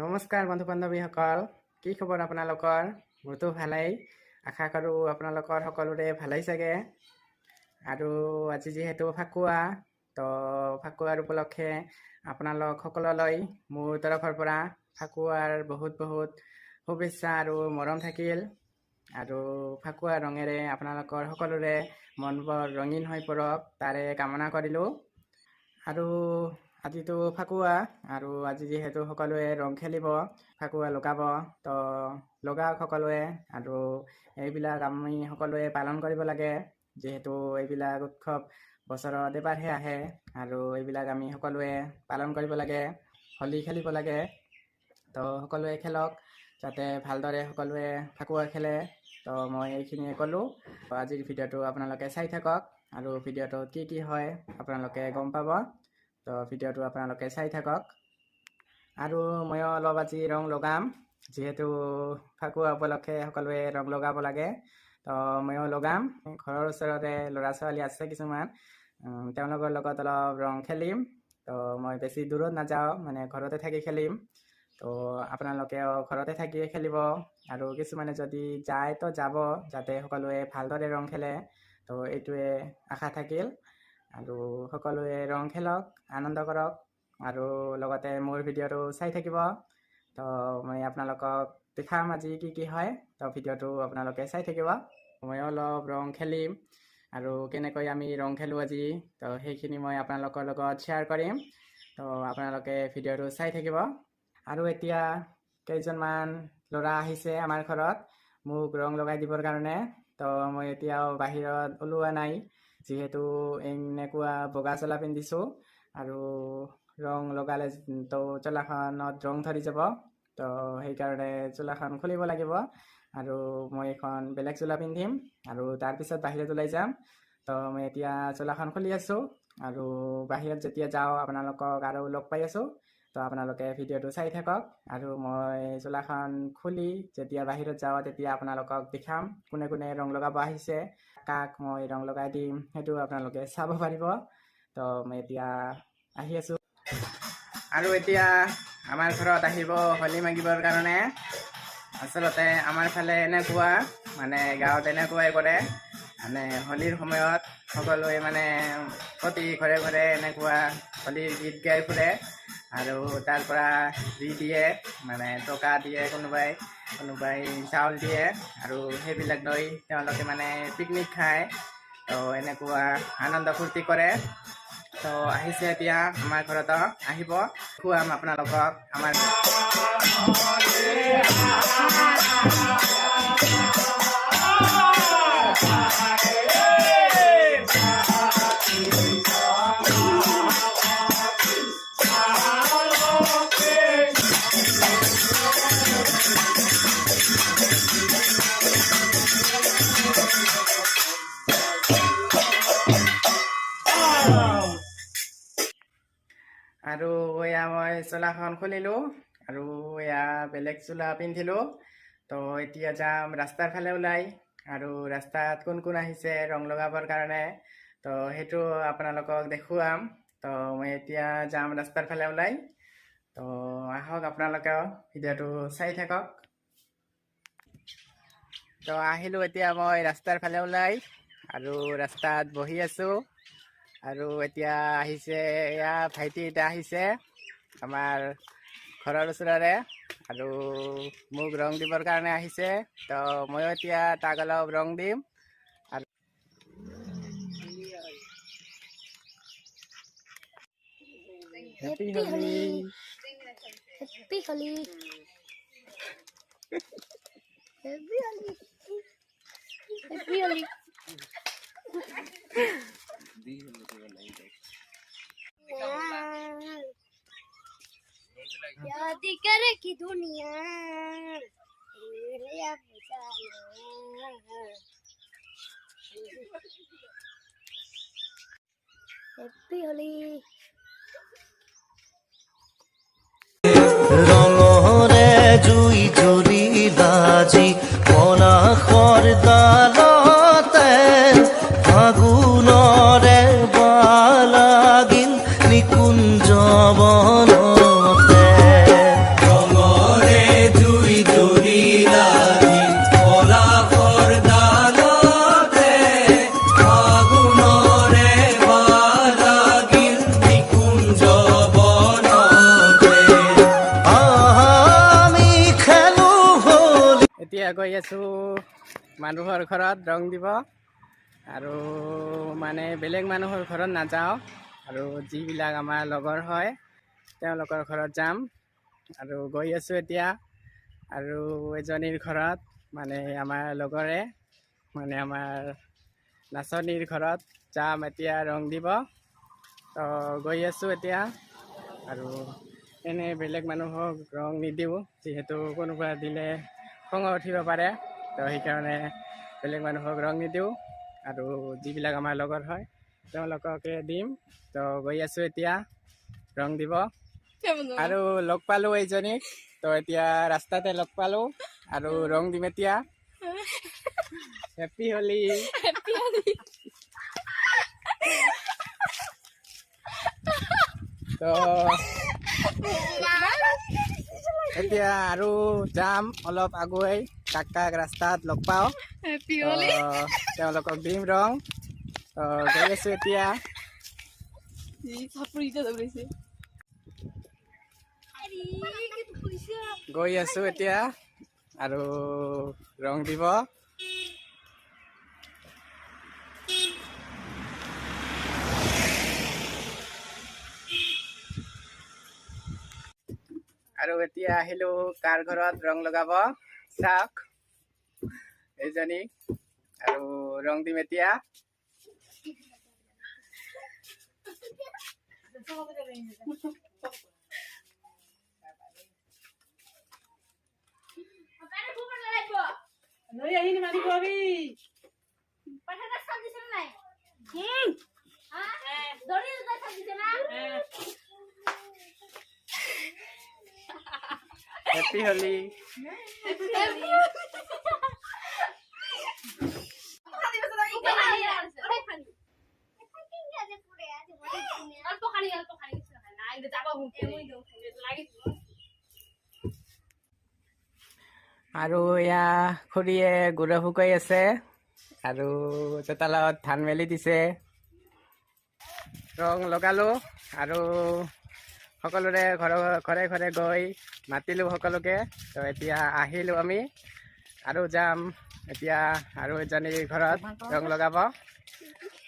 নমস্কাৰ বন্ধু বান্ধৱীসকল, কি খবৰ আপোনালোকৰ? মোৰতো ভালেই, আশা কৰোঁ আপোনালোকৰ সকলোৰে ভালেই চাগে। আৰু আজি যিহেতু ফাকুৱা, তো ফাকুৱাৰ উপলক্ষে আপোনালোক সকলোলৈ মোৰ তৰফৰ পৰা ফাকুৱাৰ বহুত বহুত শুভেচ্ছা আৰু মৰম থাকিল। আৰু ফাকুৱা ৰঙেৰে আপোনালোকৰ সকলোৰে মনবোৰ ৰঙীন হৈ পৰক, তাৰে কামনা কৰিলোঁ। আৰু আজিতো ফাকুৱা, আৰু আজি যিহেতু সকলোৱে ৰং খেলিব, ফাকুৱা লগাব, তো লগাওক সকলোৱে। আৰু এইবিলাক আমি সকলোৱে পালন কৰিব লাগে, যিহেতু এইবিলাক উৎসৱ বছৰত এবাৰহে আহে আৰু এইবিলাক আমি সকলোৱে পালন কৰিব লাগে, হোলী খেলিব লাগে। তো সকলোৱে খেলক, যাতে ভালদৰে সকলোৱে ফাকুৱা খেলে। তো মই এইখিনিয়ে ক'লোঁ। আজিৰ ভিডিঅ'টো আপোনালোকে চাই থাকক আৰু ভিডিঅ'টোত কি কি হয় আপোনালোকে গম পাব। তো ভিডিঅ'টো আপোনালোকে চাই থাকক। আৰু ময়ো অলপ আজি ৰং লগাম, যিহেতু ফাকুৱা উপলক্ষে সকলোৱে ৰং লগাব লাগে, তো ময়ো লগাম। ঘৰৰ ওচৰতে ল'ৰা ছোৱালী আছে কিছুমান, তেওঁলোকৰ লগত অলপ ৰং খেলিম। তো মই বেছি দূৰত নাযাওঁ, মানে ঘৰতে থাকি খেলিম। তো আপোনালোকেও ঘৰতে থাকিয়ে খেলিব, আৰু কিছুমানে যদি যায় তো যাব, যাতে সকলোৱে ভালদৰে ৰং খেলে। তো এইটোৱে আশা থাকিল। আৰু সকলোৱে ৰং খেলক, আনন্দ কৰক, আৰু লগতে মোৰ ভিডিঅ'টো চাই থাকিব। তো মই আপোনালোকক দেখাম আজি কি কি হয়, তো ভিডিঅ'টো আপোনালোকে চাই থাকিব। ময়ো অলপ ৰং খেলিম আৰু কেনেকৈ আমি ৰং খেলোঁ আজি, তো সেইখিনি মই আপোনালোকৰ লগত শ্বেয়াৰ কৰিম। তো আপোনালোকে ভিডিঅ'টো চাই থাকিব। আৰু এতিয়া কেইজনমান ল'ৰা আহিছে আমাৰ ঘৰত মোক ৰং লগাই দিবৰ কাৰণে। তো মই এতিয়াও বাহিৰত ওলোৱা নাই, যিহেতু এনেকুৱা বগা চোলা পিন্ধিছোঁ আৰু ৰং লগালে তো চোলাখনত ৰং ধৰি যাব, তো সেইকাৰণে চোলাখন খুলিব লাগিব আৰু মই এখন বেলেগ চোলা পিন্ধিম আৰু তাৰপিছত বাহিৰত ওলাই যাম। তো মই এতিয়া চোলাখন খুলি আছোঁ আৰু বাহিৰত যেতিয়া যাওঁ আপোনালোকক আৰু লগ পাই আছোঁ। তো আপোনালোকে ভিডিঅ'টো চাই থাকক আৰু মই চোলাখন খুলি যেতিয়া বাহিৰত যাওঁ তেতিয়া আপোনালোকক দেখাম কোনে কোনে ৰং লগাব আহিছে, কাক মই ৰং লগাই দিম, সেইটো আপোনালোকে চাব পাৰিব। তো মই এতিয়া আহি আছোঁ। আৰু এতিয়া আমাৰ ঘৰত আহিব হোলী মাগিবৰ কাৰণে। আচলতে আমাৰ ফালে এনেকুৱা, মানে গাঁৱত এনেকুৱাই কৰে, মানে হোলীৰ সময়ত সকলোৱে মানে প্ৰতি ঘৰে ঘৰে এনেকুৱা হোলীৰ গীত গাই ফুৰে আৰু তাৰ পৰা যি দিয়ে, মানে টকা দিয়ে, কোনোবাই কোনোবাই চাউল দিয়ে, আৰু সেইবিলাক লৈ তেওঁলোকে মানে পিকনিক খায়। তো এনেকুৱা আনন্দ ফূৰ্তি কৰে। তো আহিছে এতিয়া আমাৰ ঘৰত আহিব, খুৱাম আপোনালোকক আমাৰ। আৰু এয়া মই চোলাখন খুলিলোঁ আৰু এয়া বেলেগ চোলা পিন্ধিলোঁ। তো এতিয়া যাম ৰাস্তাৰ ফালে ওলাই, আৰু ৰাস্তাত কোন কোন আহিছে ৰং লগাবৰ কাৰণে, তো সেইটো আপোনালোকক দেখুৱাম। তো মই এতিয়া যাম ৰাস্তাৰ ফালে ওলাই। তো আহক, আপোনালোকেও ভিডিঅ'টো চাই থাকক। তো আহিলোঁ এতিয়া মই ৰাস্তাৰ ফালে ওলাই আৰু ৰাস্তাত বহি আছোঁ। আৰু এতিয়া আহিছে এয়া ভাইটি এটা আহিছে আমাৰ ঘৰৰ ওচৰৰে, আৰু মোক ৰং দিবৰ কাৰণে আহিছে। তো ময়ো এতিয়া তাক অলপ ৰং দিম। আৰু happy Holi, happy Holi, happy Holi, happy Holi. याद करे की दुनिया। हैप्पी होली। ৰঙৰে জুই জ্বলি লাজি পলাশৰ ডালতে। গৈ আছোঁ মানুহৰ ঘৰত ৰং দিব। আৰু মানে বেলেগ মানুহৰ ঘৰত নাযাওঁ, আৰু যিবিলাক আমাৰ লগৰ হয় তেওঁলোকৰ ঘৰত যাম। আৰু গৈ আছোঁ এতিয়া। আৰু এজনীৰ ঘৰত, মানে আমাৰ লগৰে, মানে আমাৰ নাচনীৰ ঘৰত যাম এতিয়া ৰং দিব। তো গৈ আছোঁ এতিয়া। আৰু এনে বেলেগ মানুহক ৰং নিদিওঁ, যিহেতু কোনোবা দিলে খঙ উঠিব পাৰে। তো সেইকাৰণে বেলেগ মানুহক ৰং নিদিওঁ, আৰু যিবিলাক আমাৰ লগৰ হয় তেওঁলোককে দিম। তো গৈ আছোঁ এতিয়া ৰং দিব। আৰু লগ পালোঁ এইজনীক, তো এতিয়া ৰাস্তাতে লগ পালোঁ আৰু ৰং দিম এতিয়া। হেপী হোলী। তো এতিয়া আৰু যাম অলপ আগুৱাই, কাক কাক ৰাস্তাত লগ পাওঁ তেওঁলোকক দিম ৰং। তো গৈ আছোঁ এতিয়া। গৈ আছোঁ এতিয়া আৰু ৰং দিব। আৰু এতিয়া আহিলো কাৰ ঘৰত ৰং লগাব, চাওক এইজনী। আৰু ৰং দিম এতিয়া। হেপী হোলী। আৰু এয়া খুৰীয়ে গুড়া শুকাই আছে আৰু চোতালত ধান মেলি দিছে। ৰং লগালো আৰু সকলোৰে ঘৰে ঘৰে গৈ মাতিলোঁ সকলোকে। তো এতিয়া আহিলোঁ আমি আৰু যাম এতিয়া আৰু এজনীৰ ঘৰত ৰং লগাব।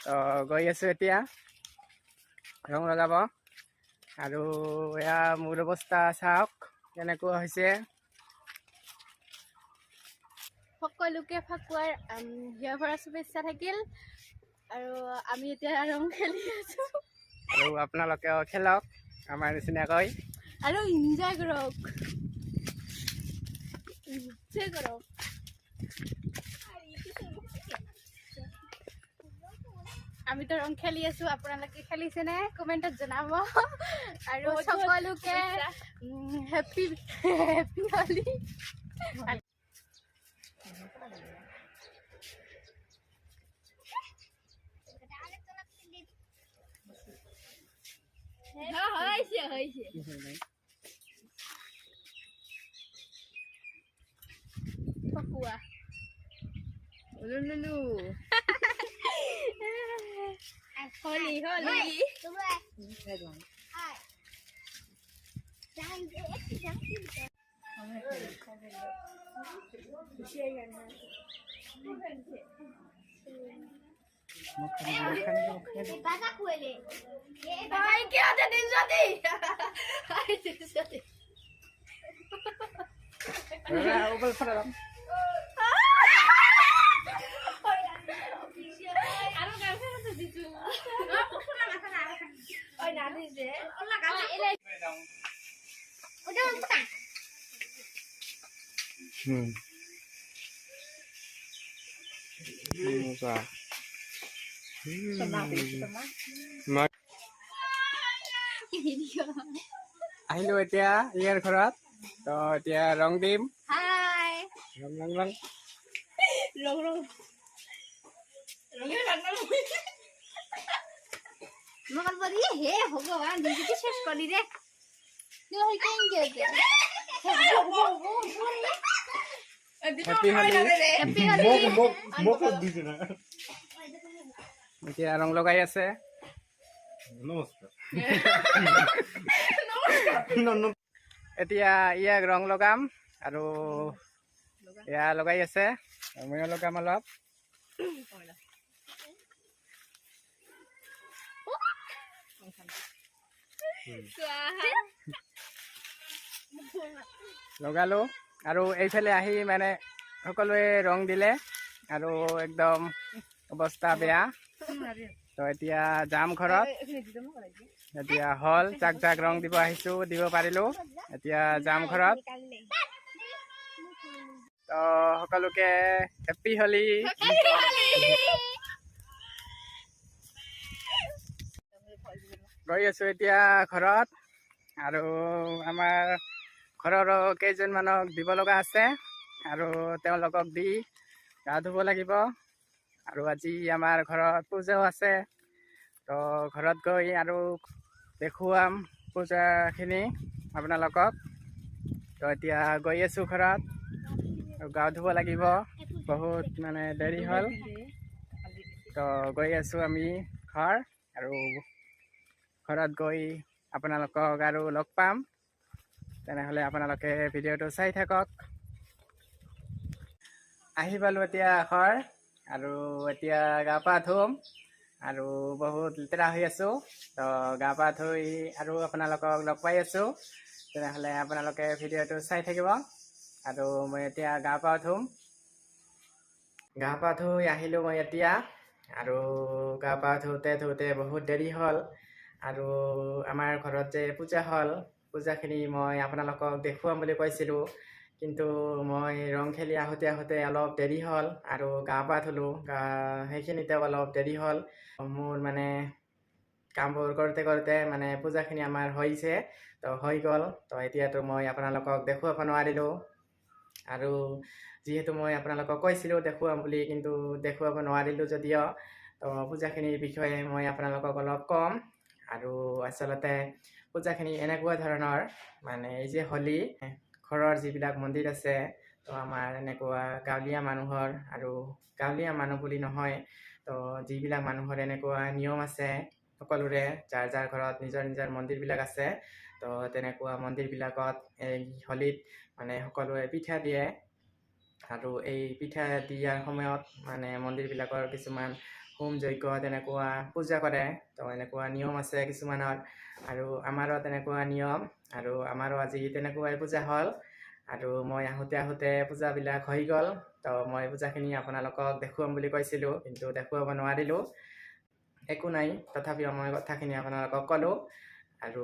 তো গৈ আছোঁ এতিয়া ৰং লগাব। আৰু এয়া মোৰ অৱস্থা চাওক কেনেকুৱা হৈছে। সকলোকে ফাকুৱাৰ হিয়া ভৰা শুভেচ্ছা থাকিল। আৰু আমি এতিয়া ৰং খেলি আছোঁ। আৰু আপোনালোকেও খেলক আমাৰ নিচিনাকৈ আৰু এনজয় কৰক, এনজয় কৰক। আমিতো ৰং খেলি আছোঁ, আপোনালোকে খেলিছেনে কমেণ্টত জনাব। আৰু সকলোকে হেপী হেপী হোলী। ফাকুৱা লুলুলু হোলী হোলী। আহিলো এতিয়া ইয়াৰ ঘৰত। তো এতিয়া ৰং দিম। ৰং ৰং ৰং ৰং ৰং হে ভগৱান, শেষ কৰি ৰে। হেপী হোলী। এতিয়া ৰং লগাই আছে। এতিয়া ইয়াক ৰং লগাম আৰু এয়া লগাই আছে, ময়ো লগাম অলপ। লগালো আৰু এইফালে আহি মানে সকলোৱে ৰং দিলে আৰু একদম অৱস্থা বেয়া। তো এতিয়া যাম ঘৰত, এতিয়া হ'ল জাক জাক ৰং দিব আহিছোঁ, দিব পাৰিলোঁ, এতিয়া যাম ঘৰত। তো সকলোকে হেপ্পী হোলী। গৈ আছোঁ এতিয়া ঘৰত আৰু আমাৰ ঘৰৰো কেইজনমানক দিব লগা আছে আৰু তেওঁলোকক দি গা ধুব লাগিব। আৰু আজি আমাৰ ঘৰত পূজাও আছে, তো ঘৰত গৈ আৰু দেখুৱাম পূজাখিনি আপোনালোকক। তো এতিয়া গৈ আছোঁ ঘৰত, গা ধুব লাগিব, বহুত মানে দেৰি হ'ল। তো গৈ আছোঁ আমি ঘৰ, আৰু ঘৰত গৈ আপোনালোকক আৰু লগ পাম। তেনেহ'লে আপোনালোকে ভিডিঅ'টো চাই থাকক। আহি পালোঁ এতিয়া ঘৰ আৰু এতিয়া গা পা ধুম আৰু বহুত লেতেৰা হৈ আছোঁ। তো গা পা ধুই আৰু আপোনালোকক লগ পাই আছোঁ। তেনেহ'লে আপোনালোকে ভিডিঅ'টো চাই থাকিব। আৰু মই এতিয়া গা পা ধুম। গা পা ধুই আহিলোঁ মই এতিয়া, আৰু গা পা ধুওঁতে ধুওঁতে বহুত দেৰি হ'ল। আৰু আমাৰ ঘৰত যে পূজা হ'ল, পূজাখিনি মই আপোনালোকক দেখুৱাম বুলি কৈছিলোঁ, কিন্তু মই ৰং খেলি আহোঁতে আহোঁতে অলপ দেৰি হ'ল আৰু গা পা ধুলোঁ, গা সেইখিনিতে অলপ দেৰি হ'ল। মোৰ মানে কামবোৰ কৰোঁতে কৰোঁতে মানে পূজাখিনি আমাৰ হৈছে, তো হৈ গ'ল। তো এতিয়াতো মই আপোনালোকক দেখুৱাব নোৱাৰিলোঁ, আৰু যিহেতু মই আপোনালোকক কৈছিলোঁ দেখুৱাম বুলি, কিন্তু দেখুৱাব নোৱাৰিলোঁ যদিও। তো পূজাখিনিৰ বিষয়ে মই আপোনালোকক অলপ ক'ম। আৰু আচলতে পূজাখিনি এনেকুৱা ধৰণৰ, মানে এই যে হোলী, ঘৰৰ যিবিলাক মন্দিৰ আছে, তো আমাৰ এনেকুৱা গাঁৱলীয়া মানুহৰ, আৰু গাঁৱলীয়া মানুহ বুলি নহয়, তো যিবিলাক মানুহৰ এনেকুৱা নিয়ম আছে সকলোৰে, যাৰ যাৰ ঘৰত নিজৰ নিজৰ মন্দিৰবিলাক আছে, তো তেনেকুৱা মন্দিৰবিলাকত এই হোলীত মানে সকলোৱে পিঠা দিয়ে। আৰু এই পিঠা দিয়াৰ সময়ত মানে মন্দিৰবিলাকৰ কিছুমান হোম যজ্ঞ তেনেকুৱা পূজা কৰে। তো এনেকুৱা নিয়ম আছে কিছুমানৰ, আৰু আমাৰো তেনেকুৱা নিয়ম, আৰু আমাৰো আজি তেনেকুৱাই পূজা হ'ল। আৰু মই আহোঁতে আহোঁতে পূজাবিলাক হৈ গ'ল। তো মই পূজাখিনি আপোনালোকক দেখুৱাম বুলি কৈছিলোঁ, কিন্তু দেখুৱাব নোৱাৰিলোঁ, একো নাই, তথাপিও মই কথাখিনি আপোনালোকক ক'লোঁ। আৰু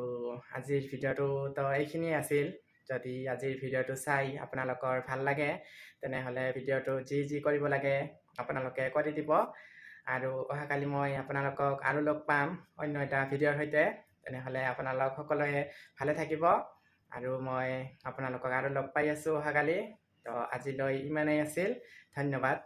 আজিৰ ভিডিঅ'টো তো এইখিনিয়ে আছিল। যদি আজিৰ ভিডিঅ'টো চাই আপোনালোকৰ ভাল লাগে, তেনেহ'লে ভিডিঅ'টো যি যি কৰিব লাগে আপোনালোকে কৰি দিব। আৰু অহাকালি মই আপোনালোকক আৰু লগ পাম অন্য এটা ভিডিঅ'ৰ সৈতে। তেনেহ'লে আপোনালোক সকলোৱে ভালে থাকিব, আৰু মই আপোনালোকক আৰু লগ পাই আছোঁ অহাকালি। তো আজিলৈ ইমানেই আছিল, ধন্যবাদ।